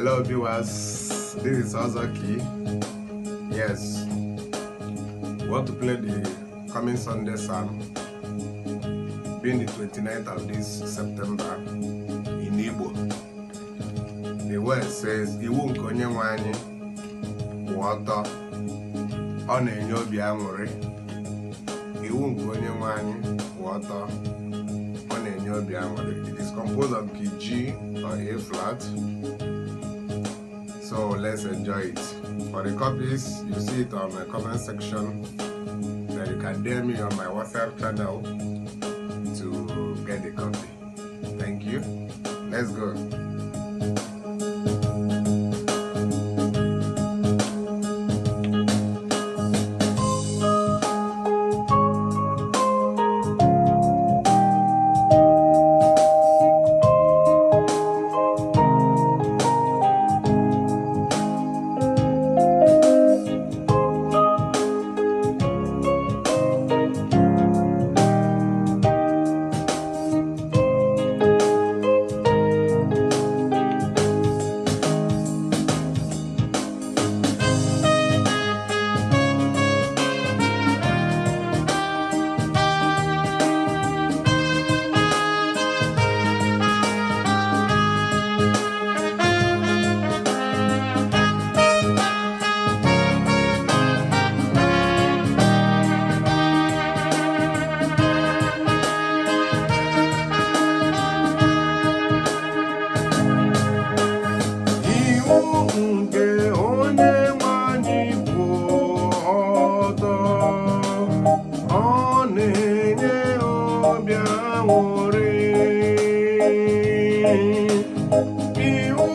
Hello viewers, this is Ozoki. Yes, we want to play the coming Sunday Psalm, being the 29th of this September in Igbo. The word says, Iwu nke Onyenwe anyị kwụ ọtọ, ọ na-enye obi aṅụrị. Iwu nke Onyenwe anyị kwụ ọtọ, ọ na-enye obi aṅụrị. It is composed of key G or A flat. So let's enjoy it. For the copies, you see it on my comment section. Then you can DM me on my WhatsApp channel to get the copy. Thank you. Let's go. Iwu nke Onyenwe anyị kwụ ọtọ, ọ na-enye obi aṅụrị. Iwu